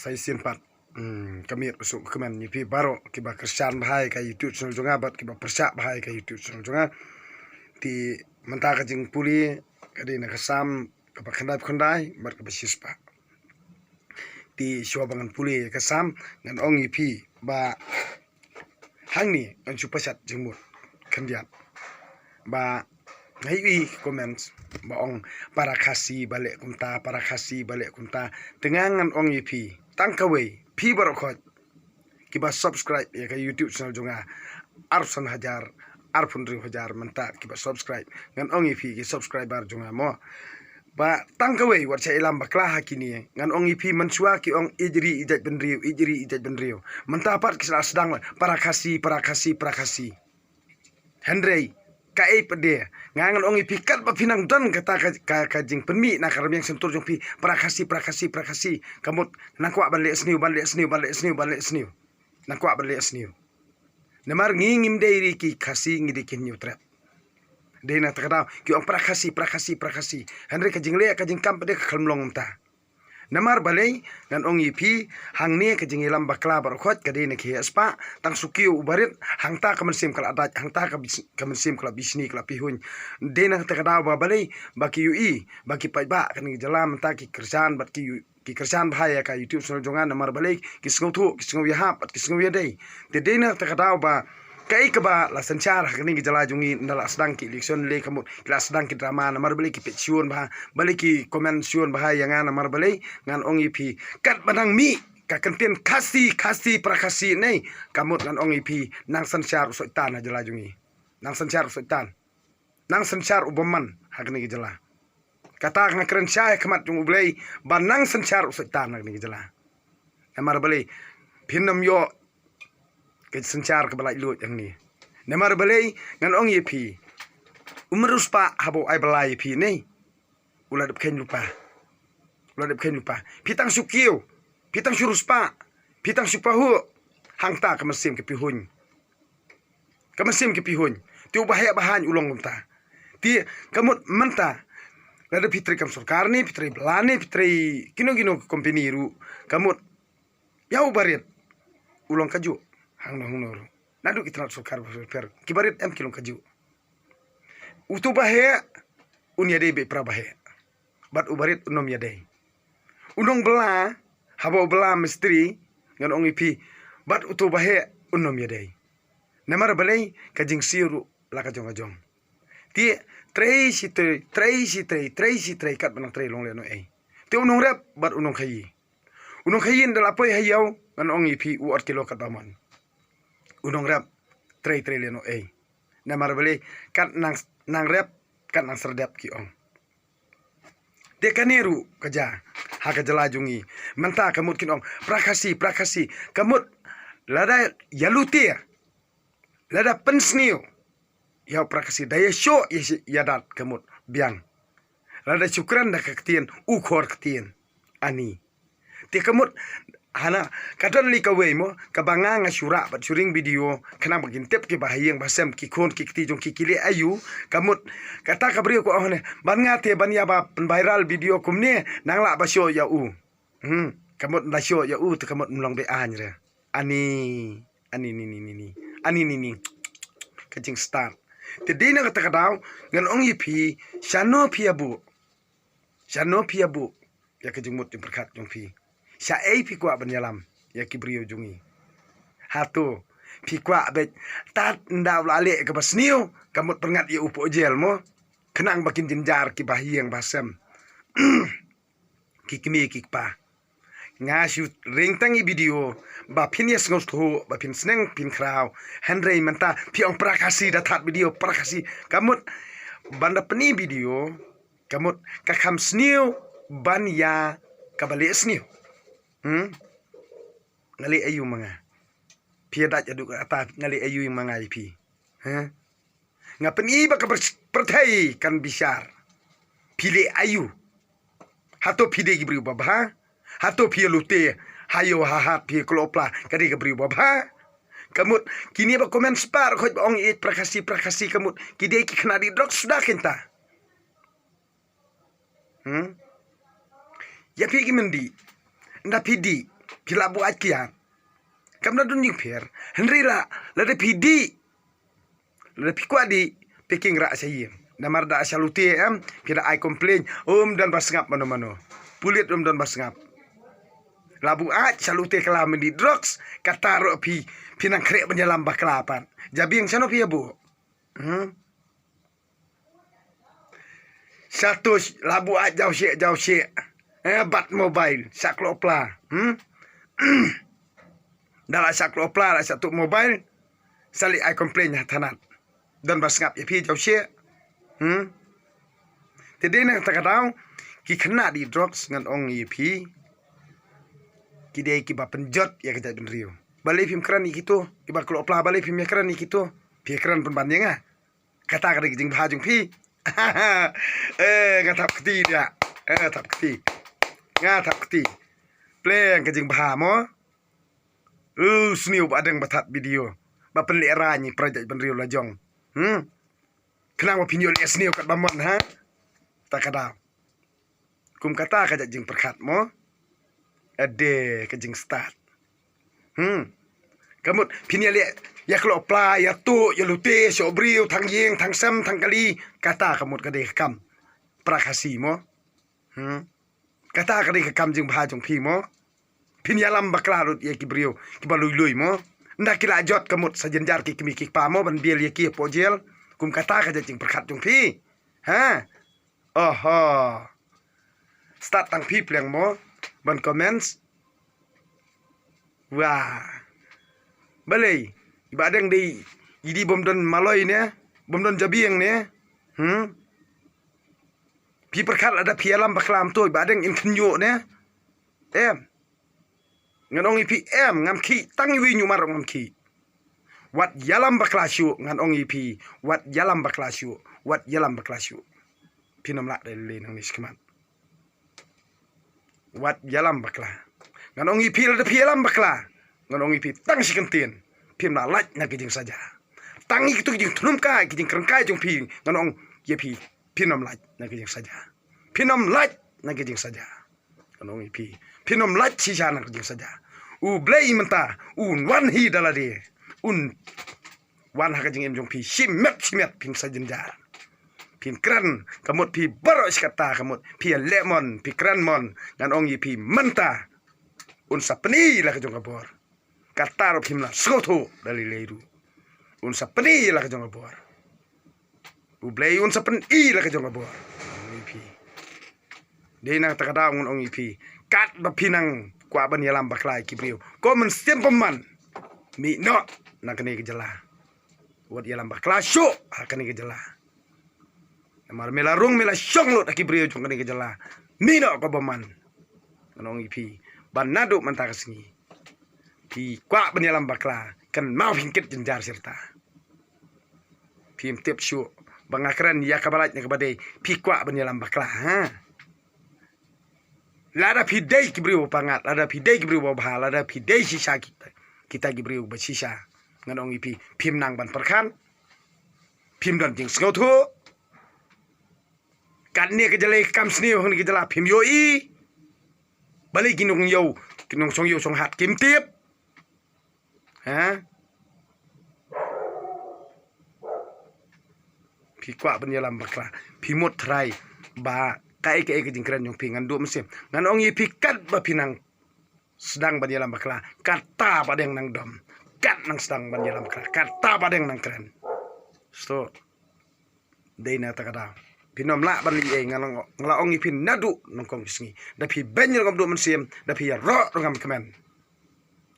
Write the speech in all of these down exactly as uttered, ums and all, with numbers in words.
Sa shisien pat, hmm, ka miet ba suk kmen ïa phi baroh kiba kyrshan bha ïa ka YouTube channel jong nga bad kiba pyrshah bha ïa ka YouTube channel jong nga. Te mynta ka jingpule ka dei na ka Salm kaba khyndai phew khyndai bad kaba shispah. Te shuwa ba ngan pule ïa ka Salm, ngan ong ïa phi ba hangne ngan shu pashat jingmut khyndiat. Ba nga ïohi ki comments ba ong para Khasi ba leh kumta, para Khasi ba leh kumta. Te nga ngan ong ïa phi tang kawei, phi baroh khoit kiba subscribe ïa ka YouTube channel jong nga, arphew san hajar, arphew hynriew hajar mynta kiba subscribe. Ngan ong ïa phi ki subscriber jong nga mo, ba tang kawei wat sha ïalam bakla ha kine. Ngan ong ïa phi mynshuwa ki ong ïeit ri ïeit jaitbynriew, ïeit ri ïeit jaitbynriew. Mynta pat ki sa la sdang para Khasi, para Khasi, para Khasi. Hynrei kaei pat de, nga ngan ong ïa phi katba phi nang don kata ka, ka, ka jingpynmih na ka rmiang shyntur jong phi, para Khasi, para Khasi, para Khasi. Ka mut nang kwah ban leh sniew, ban leh sniew, ban leh sniew, ban leh sniew. Nang kwah ban leh sniew. Namar ngi ngim dei ri ki Khasi, ngi dei ki Hynñiewtrep. Dei na kata ka daw ki ong para Khasi, para Khasi, para Khasi. Hynrei ka jingleh ka jingkam pat de ka khlem long mynta. Namar balei? Ngan ong ïa phi, hangne ka jingïalam bakla baroh khoit ka dei na ki heh spah. Tang shu kiew u barit, hangta ka mynsiem ka la dait, hangta ka bis-, ka mynsiem ka la bishni, ka la pihuiñ. Dei na kata ka daw ba balei ba ki ïohi ba ki paidbah kane ka jylla mynta ki kyrshan bad ki ïohi, ki kyrshan bha ïa ka YouTube channel jong nga. Namar balei? Ki sngewthuh, ki sngew ïahap bad ki sngew ïadei. Te dei na kata ka daw ba kaei kaba la synshar ha kane ka jylla jong ngi, ynda la sdang ki election lei, ka mut ki la sdang ki drama. Namar balei ki peit shun bha, balei ki comment shun bha ïa nga? Namar balei? Ngan ong ïa phi, katba nang mih ka kyntien Khasi, Khasi, para Khasi ne, ka mut ngan ong ïa phi, nang synshar u Soitan ha jylla jong ngi. Nang synshar u Soitan. Nang synshar u bymman ha kane ka jylla. Kata nga kren shai ha khmat jong U Blei ba nang synshar u Soitan ha kane ka jylla. Namar balei? Phin ym ïoh ka synshar kaba laitluid hangne. Namar balei? Ngan ong ïa phi, u mrad u spah haba u ai bylla ïa phi ne, u la dep kheiñ lypa. U la dep kheiñ lypa. Phi tang shu kiew, phi tang shu riewspah, phi tang shu pahuh, hangta ka mynsiem ka pihuiñ. Ka mynsiem ka pihuiñ. Te u baheh bahaiñ u long kumta. Te ka mut mynta lada phi trei kam sorkar ne, phi trei bylla ne, phi trei kino kino ka company ruh, ka mut ïa u barit u long kajuh hangno hangno ruh. Naduh ki tnat sorkar bapher bapher, ki barit em ki long kajuh. Uto u baheh un ïadei bad para baheh, bad u barit un ym ïadei. U nongbylla, haba u bylla mistri, ngan ong ïa phi, bad uto u baheh un ym ïadei. Namar balei? Ka jingsiew ruh la ka jong ka jong. Te trei shi trei, trei shi trei, trei shi trei, katba nang trei long lehnohei. Te u nongrep bad u nongkhaïi, u nongkhaïi ynda la poi ha ïew, ngan ong ïa phi, u ot kilo katba mon. U nongrep trei trei lehnohei. Namar balei? Kat nang, nang rep, kat nang serdep, ki ong. Te kane ruh ka jia ha ka jylla jong ngi. Mynta ka mut kin ong para Khasi, para Khasi. Ka mut lada ïa lute, lada pynsniew ïa u para Khasi, da ïa shoh ïa shi-, ïa dat, ka mut biang. Lada shu kren da ka ktien, u khor ktien, ani. Te ka mut hana ka don lei kawei mo, kaba nga nga shu rah bad shu ring video khnang ba kin tip kiba ha ïing ba ha sem, ki khun ki kti jong ki, ki leh aïu. Ka mut kata ka briew ka ong ne, ban nga te ban ïa ba pynviral video kumne, nang lah ba shoh ïa u. Hmm, ka mut la shoh ïa u te ka mut ym long be-aiñ re. Ani, ani ni ni ni ni. Ani ni ni. Ka jingstad. Te dei na kata ka daw ngan ong ïa phi, shano phi ïa buh? Shano phi ïa buh ïa ka jingmut jingpyrkhat jong phi? Shaei phi kwah ban ïalam ïa ki briew jong ngi? Hato phi kwah beit tad ynda u la leh kaba sniew, ka mut pyngat ïa u poh jel mo, khnang ba kin jynjar kiba ha ïing ba ha sem, ki kmie ki kpa? Nga shu ring tang ïa video ba phin ïa sngewthuh, ba phin sneng phin khraw. Hynrei mynta phi ong para Khasi, da thad video para Khasi. Ka mut ban da pyni video, ka mut ka kham sniew ban ïa kaba leh sniew. Hmm? Nga leh aïu ma nga? Phi ïa dait haduh katta, nga leh aïu ma nga ïa phi? Ha? Nga pyni ba ka pyr-, pyrthei kan bishar. Phi leh aïu? Hato phi dei ki briew babha? Hato phi ïa lute ha ïew ha hat, phi ïa klop la, ka dei ka briew babha? Ka mut kine ba comment spah khoit ba ong ïeit para Khasi, para Khasi, ka mut ki dei ki khynnah dih drok suda kynta. Hmm? Ïa phi ki myndih, ynda phi dih, Ki la buaid kiad. Kam da don jingpher. Hynrei la, lada phi dih, lada phi kwah dih, phi king rah sha ïing. Namar da sha lute em, phi da ai complain, um don ba sngap mano mano. Pulit um don ba sngap. La buaid sha lute ka la mynta drugs, kata ruh phi, phi nang khreh ban ïalam bakla pat. Jabieng shano phi ïa buh. Hmm? Sha tush, la buaid jaw sheh, jaw sheh. Eh, bat mobile, sha klopla. Hmm? Da la sha klopla, la sha tuh mobile. Sa leit ai complain ha thanat. Don ba sngap ïa phi jaw sheh. Hmm? Te dei na kata ka daw, ki khynnah dih drugs ngan ong ïa phi. Ki dei kiba pynjot ïa ka jaitbynriew. Balei phim kren ïa kito, kiba klopla balei phim ïa kren ïa kito. Phi kren pynban ïa nga. Kata ka dei ka jingbha jong phi. Eh, nga thap kti dia. Eh, thap kti. Nga thap kti. Pleng ka jingbha mo. U sniew ba dang ba thad video. Ba pynleh rani pra jaitbynriew la jong. Hmm. Khnang ba phin ïoh leh sniew kat ba mon ha. Ta ka daw. Kum kata ka jait jingpyrkhat mo. Ade ka jingstad. Hmm. Ka mut phin ïa leh, ïa klopla, ïa tuh, ïa lute, shoh briew, thang ïing, thang sem, thang kali. Kata ka mut ka dei ka kam pra Khasi mo. Hmm. Kata ka dei ka kam jingbha jong phi mo. Phin ïalam bakla lut ïa ki briew kiba lui lui mo. Nda ki la jot ka mut sa jynjar ki kmie ki kpa mo ban bill ïa ki hapoh jel. Kum kata ka jait jingpyrkhat jong phi. Ha. Oho. Stad tang phi pleng mo ban comments. Wah. Balei? Iba dang dei idi bym don maloi ne, bym don jabieng ne. Hmm. Phi pyrkhat lada phi ïalam bakla to iba dang in khynñiuh ne. Em. Ngan ong ïa phi em, ngam khih tang iwei ñiuh mar ngam khih. Wat ïalam bakla shuh, ngan ong ïa phi. Wat ïalam bakla shuh. Wat ïalam bakla shuh. Phin ym lah dei lei nangne shakhmat. Wat ïalam bakla. Ngan ong ïa phi lada phi ïalam bakla. Ngan ong ïa phi tang shi kyntien. Phim lah lait na ka jingsaja. Tang ïa kitu ki jingthnum kai, ki jingkren kai jong phi. Ngan ong ïa phi. Phin ym lait na ka jingsaja. Phin ym lait na ka jingsaja. Ngan ong ïa phi. Phin ym lait shisha na ka jingsaja. U Blei mynta. Un wan hi da lade. Un wan ha ka jingim jong phi. Shimet shimet phin sa jynjar. Phin kren ka mut phi baroh shi katta ka mut phi ïaleh mon phi kren mon. Ngan ong ïa phi mynta. Un sa pyni la ka jong ka bor. Katta ruh phim lah sngewthuh da lei lei ruh. Un sa pyni la ka jong ka bor. U Blei un sa pyni la ka jong ka bor. Ong ïa phi. Dei na kata ka daw ngan ong ïa phi. Katba phi nang kwah ban ïalam bakla ïa ki briew. Ko mynsiem pynban. Mih noh na kane ka jylla. Wat ïalam bakla shuh ha kane ka jylla. Namar me la rung me la shong lut ha ki briew jong kane ka jylla. Mih noh ko bymman. Ngan ong ïa phi. Ban naduh mynta ka sngi. Phi kwah ban ïalam bakla. Kynmaw phin kit jynjar shirta. Phim tip shuh ba nga kren ïa kaba lait ne kaba dei. Phi kwah ban ïalam bakla ha. Lada phi dei ki briew ba pyngngad, lada phi dei ki briew ba bha, lada phi dei shisha kita, kita ki briew ba shisha. Ngan ong ïa phi, phim nang ban pyrkhat. Phim don jingsngewthuh. Katne ka jylla kam sniew hangne ka jylla phim ïohi. Balei ki nongïew, ki nongshong ïew shong hat kim tip. Ha? Phi kwah ban ïalam bakla. Phi mut trai ba kaei kaei ka jingkren jong phi ngan duh mynsiem. Ngan ong ïa phi katba phi nang sdang ban ïalam bakla. Katta ba dang nang dom. Kat nang sdang ban ïalam bakla. Katta ba dang nang kren. So. Dei na kata ka daw. Phin ym lah ban leh ei, nga la ong ïa phi naduh nyngkong ki sngi. Da phi beiñ ruh ngam duh mynsiem, da phi ïaroh ruh ngam kmen.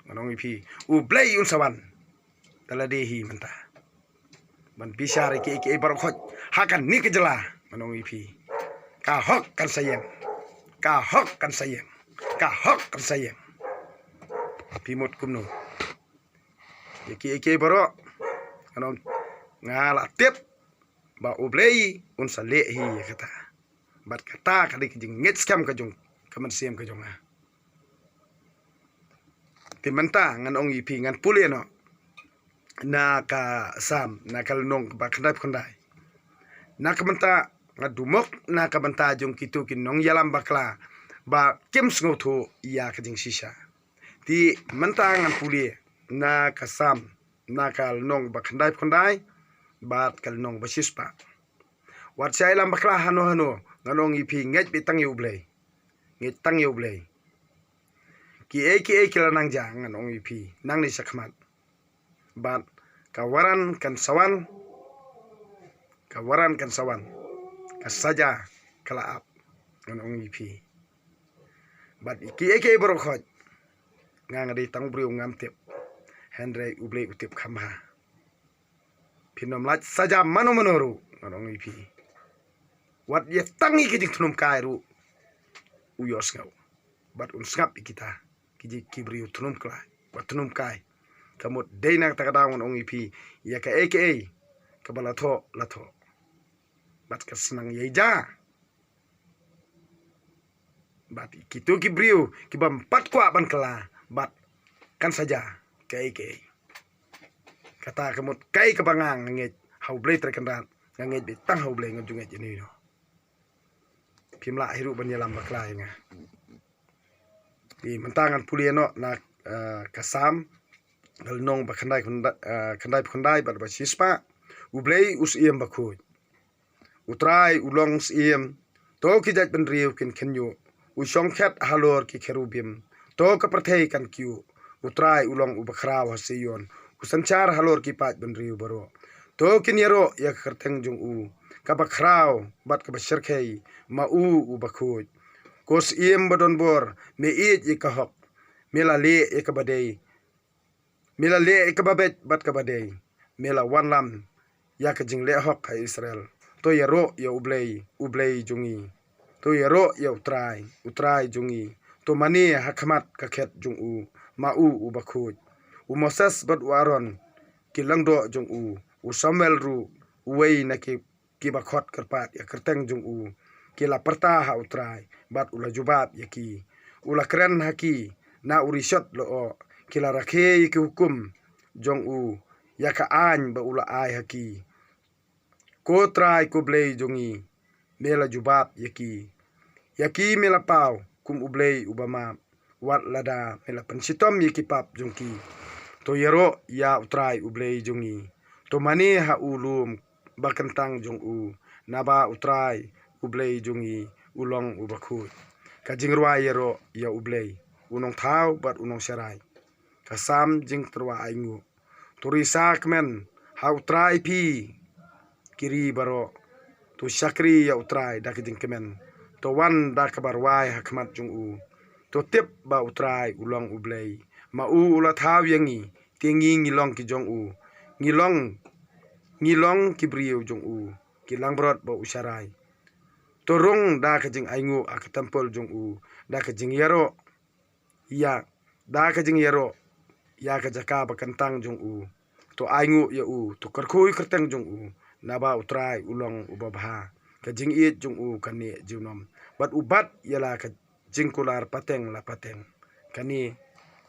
Ngan ong ïa phi, U Blei un sa wan. Da lade hi mynta. Ban bishar ïa kiei kiei baroh khoit ha kane ka jylla. Ngan ong ïa phi. Ka hok kan sa ïeng. Ka hok kan sa ïeng. Ka hok kan sa ïeng. Phi mut kumno? Ïa kiei kiei baroh. Ngan ong, nga la tip ba U Blei un sa leh hi ïa kata. Bad kata ka dei ka jingngeit skhem ka jong, ka mynsiem ka jong nga. Te mynta ngan ong ïa phi ngan pule noh na ka Salm, na ka lynnong kaba khyndaiphew khyndai. Na ka bynta nga dumok na ka bynta jong kitu ki nongïalam bakla ba kim sngewthuh ïa ka jingshisha. Te mynta ngan pule na ka Salm, na ka lynnong ba khyndai phew khyndai bad ka lynnong ba shispah. Wat shah ïalam bakla hano hano, ngan ong ïa phi, ngeit beit tang ïa U Blei. Ngeit tang ïa U Blei. Kiei kiei ki la nang jia, ngan ong ïa phi, nangne shakhmat. Bad ka waran kan sa wan, ka waran kan sa wan, ka saja ka la ap, ngan ong ïa phi. Bad kiei kiei baroh khoit, nga nga dei tang u briew, ngam tip. Hynrei U Blei u tip kham bha. Phin ym lah saja mano mano ruh, ngan ong ïa phi. Wat ïa tang ïa ki jingthnum kai ruh u ïohsngew. Bad un sngap ïa kita ki jing ki briew thnum kai, wat thnum kai. Ka mut dei na kata ka daw ngan ong ïa phi, ïa kaei kaei kaba la thoh, la thoh. Bad ka snang ïa jia. Bad kito ki briew kiba ym pat kwah ban kylla, bad kan saja kaei kaei. Kata ka mut kaei kaba nga nga ngeit ha U Blei Trai Kynrad, nga ngeit beit tang ha U Blei, ngam ju ngeit ïa uno uno. Phim lah hi ruh ban ïalam bakla ïa nga. Te mynta ngan pule noh na, eh, ka Salm, ka lynnong ba khyndai, khyndai, eh, khyndai phew khyndai bad ba shispah. U Blei u Syiem Bakhuid. U Trai u long Syiem. To ki jaitbynriew kin kynñiuh. U shong khet halor ki kherubim. To ka pyrthei kan kyiuh. U Trai u long uba khraw ha Sion. U synshar halor ki paidbynriew baroh. To kin ïaroh ïa ka kyrteng jong u kaba khraw bad kaba shyrkhei, ma u uba khuid. Ko Syiem badonbor, me ïeit ïa ka hok. Me la leh ïa kaba dei. Me la leh ïa kaba beit bad kaba dei. Me la wanlam ïa ka jingleh hok ha Israel. To ïaroh ïa U Blei, U Blei jong ngi. To ïaroh ïa U Trai, U Trai jong ngi. To mane ha khmat ka khet jong u, ma u uba khuid. U Moses bad u Aaron ki lyngdoh jong u. U Samuel ruh, uwei na ki kiba khot kyrpad ïa ka kyrteng jong u, ki la pyrta ha U Trai bad u la jubab ïa ki. U la kren ha ki na u rishot lyoh. Ki la rakhe ïa ki hukum jong u, ïa ka aiñ ba u la ai ha ki. Ko Trai, ko Blei jong ngi, me la jubab ïa ki. Ïa ki me la paw kum U Blei uba map. Wat lada me la pynshitom ïa ki pap jong ki. To ïaroh ïa U Trai U Blei jong ngi. To mane ha u lum ba kyntang jong u. Naba U Trai U Blei jong ngi u long uba khuid. Ka jingrwai ïaroh ïa U Blei, u nongthaw bad u nongsharai. Ka Salm jingtyrwa ainguh. To risa kmen ha U Trai phi ki ri baroh. To shakri ïa U Trai da ka jingkmen. To wan da kaba rwai ha khmat jong u. To tip ba U Trai u long U Blei. Ma u u la thaw ïa ngi, te ngi ngi long ki jong u. Ngi long, ngi long ki briew jong u, ki langbrot ba u sharai. To rung da ka jingainguh ha ka templ jong u, da ka jingïaroh ïa, da ka jingïaroh ïa ka jaka ba kyntang jong u. To ainguh ïa u, to kyrkhu ïa ka kyrteng jong u. Naba U Trai u long uba bha. Ka jingïeit jong u ka neh junom. Bad u bat ïa la ka jingkular pateng la pateng. Kane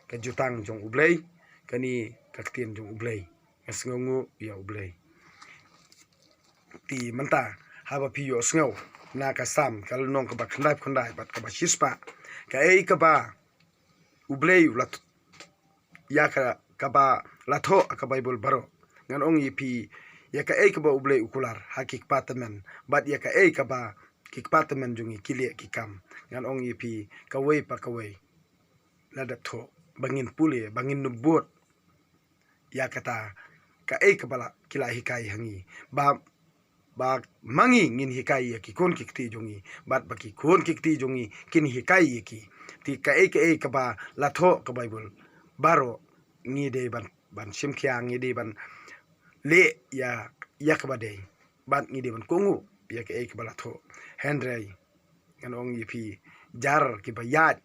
ka jutang jong U Blei, kane ka ktien jong U Blei. Nga sngewnguh ïa U Blei. Te mynta haba phi ïohsngew na ka Salm, ka lynnong kaba khyndai phew khyndai bad kaba shispah, kaei kaba U Blei u la ïa ka, kaba la thoh ha ka Baibl baroh. Ngan ong ïa phi, ïa kaei kaba U Blei u kular ha ki kpa tymmen, bad ïa kaei kaba ki kpa tymmen jong ngi ki leh ki kam. Ngan ong ïa phi, kawei pa kawei la dep thoh ba ngin pule, ba ngin nubud ïa kata kaei kaba la, ki la hikai ha ngi. Ba, ba ma ngi ngin hikai ïa ki khun ki kti jong ngi. Bad ba ki khun ki kti jong ngi kin hikai ïa ki. Te kaei kaei kaba la thoh ka Baibl baroh ngi dei ban, ban shim khia, ngi dei ban leh ïa, ïa kaba dei. Bad ngi dei ban kohnguh ïa kaei kaba la thoh. Hynrei ngan ong ïa phi, jar kiba ïaid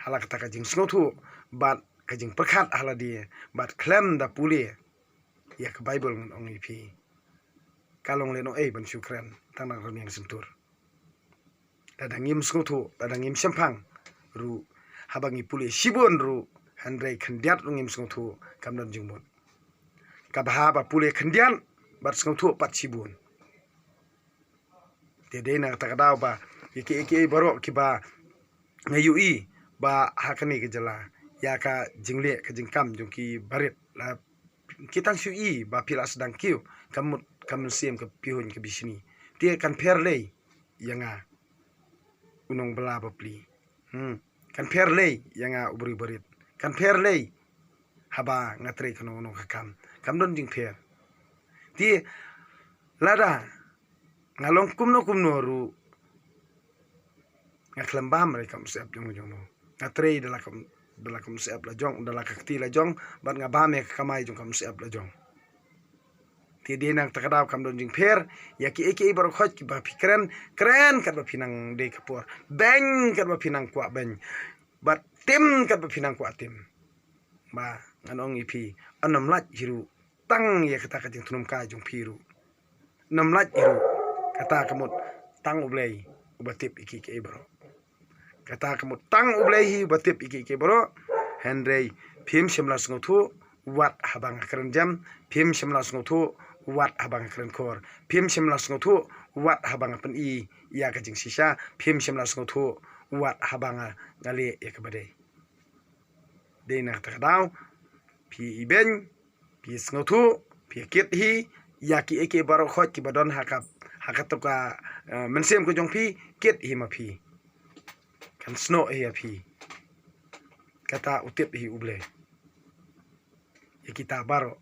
ha la kata ka jingsngewthuh bad ka jingpyrkhat ha lade, bad khlem da pule ïa ka Baibl, ngan ong ïa phi, ka long lehnohei ban shu kren tang na ka rmiang shyntur. Lada ngim sngewthuh, lada ngim shemphang ruh, haba ngi pule shibun ruh, hynrei khyndiat ruh ngim sngewthuh, kam don jingmut. Kaba bha ba pule khyndiat bad sngewthuh pat shibun. Te dei na kata ka daw ba ïa kiei kiei baroh kiba nga ïohi ba ha kane ka jylla, ïa ka jingleh ka jingkam jong ki barit. La ki tang shu i ba phi la sdang kiew, ka mut ka mynsiem ka pyrshah ka bishni. Te kan pher lei ïa nga u nongbylla bapli. Hmm. Kan pher lei ïa nga u briew barit. Kan pher lei haba nga trei kano kano ka kam. Kam don jingpher. Te lada nga long kumno kumno ruh, nga khlem bam re kam sep jong jong no. Nga trei da la kam, da la kam sep la jong, da la ka kti la jong, bad nga bam ïa ka kamai jong kam sep la jong. Te dei na kata ka daw kam don jingpher, ïa kiei kiei baroh khoit kiba phi kren, kren katba phi nang dei ka por, beiñ katba phi nang kwah beiñ, bad tim katba phi nang kwah tim. Ba ngan ong ïa phi, ym lait hi ruh tang ïa kata ka jingthnum kai jong phi ruh. Ym lait hi ruh, kata ka mut tang U Blei uba tip ïa kiei kiei baroh. Kata ka mut tang U Blei hi uba tip ïa kiei kiei baroh. Hynrei phim shym la sngewthuh wat haba nga kren jam, phim shym la sngewthuh wat haba nga kren khor, phim shym la sngewthuh wat haba nga pyni ïa ka jingshisha, phim shym la sngewthuh wat haba nga, nga leh ïa kaba dei. Dei na kata ka daw phi ibeiñ, phi sngewthuh, phi kit hi ïa kiei kiei baroh khoit kiba don ha ka, ha kato ka, eh, mynsiem ka jong phi, kit hi ma phi. Kan snoh hi ïa phi. Kata u tip hi U Blei ïa kita baroh.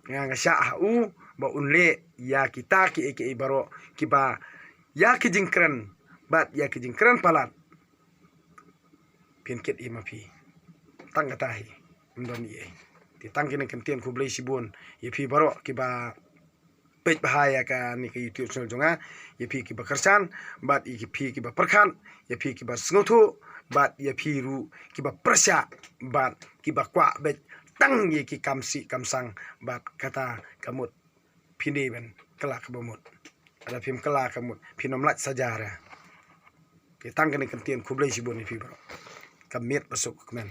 Nga, nga shah ha u ba un leh ïa kita kiei kiei baroh kiba ïa ki jingkren bad ïa ki jingkren palat. Phin kit hi ma phi. Tang kata hi. Ym don ei ei. Te tang kine ki kyntien khublei shibun ïa phi baroh kiba peit bha ïa kane ka YouTube channel jong nga, ïa phi kiba kyrshan, bad ïa phi kiba pyrkhat, ïa phi kiba sngewthuh, bad ïa phi ruh kiba pyrshah, bad kiba kwah beit tang ïa ki kam sih kam sang, bad kata ka mut phin dei ban kylla kaba mut. Lada phim kylla ka mut, phin ym lait saja re. Te tang kane ka ktien, khublei shibun ïa phi baroh. Ka miet ba suk, kmen.